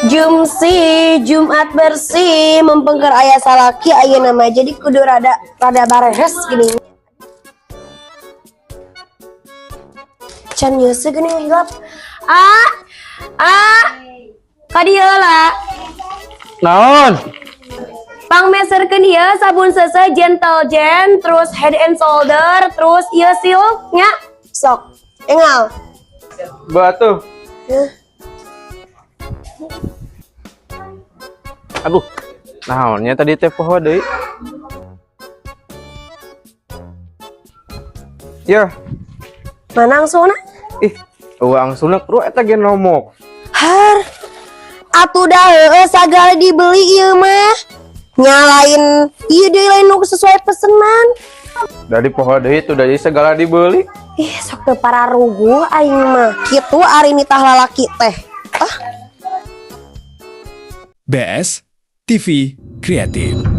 Jumsi, Jumat bersih, mumpung keur aya salaki ayeuna mah, jadi kudu rada rada bareres gini. Can nyeuseuh geuning hilap. Ah, ah, ka dieu lah. Naon? Pangmeserkeun ieu sabun seuseuh Gentle Gen, terus Head and Shoulder, terus ieu Silk nya. Sok, engal. Batu. Ya. Aduh. Naonnya tadi teh poho deui. Ya, Mana angsuna? Ih, uang angsulna kru eta ge nomok. Har. Atuh dah heueuh sagala dibeli ieu mah. Nyalain ieu deui lain nu sesuai pesenan. Dari poho deui tuh dari segala dibeli. Ih, sok teu pararuguh aing mah. Kitu ari nitah lalaki teh. Ah. BS TV Kreatif.